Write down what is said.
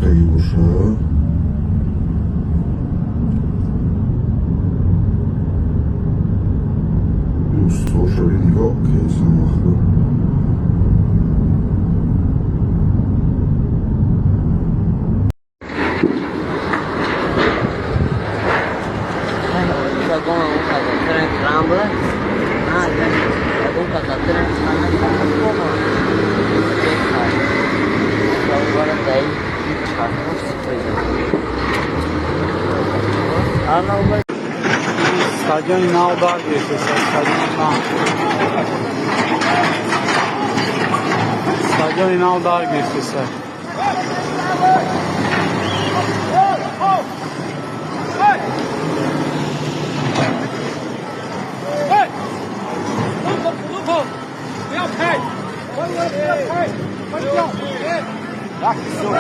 Сӯхтагӣ бошад. Устошави нигоҳ кесам вақто. Стадиони нав баргирифтеса, стадиони нав, стадиони нав даргирифтеса.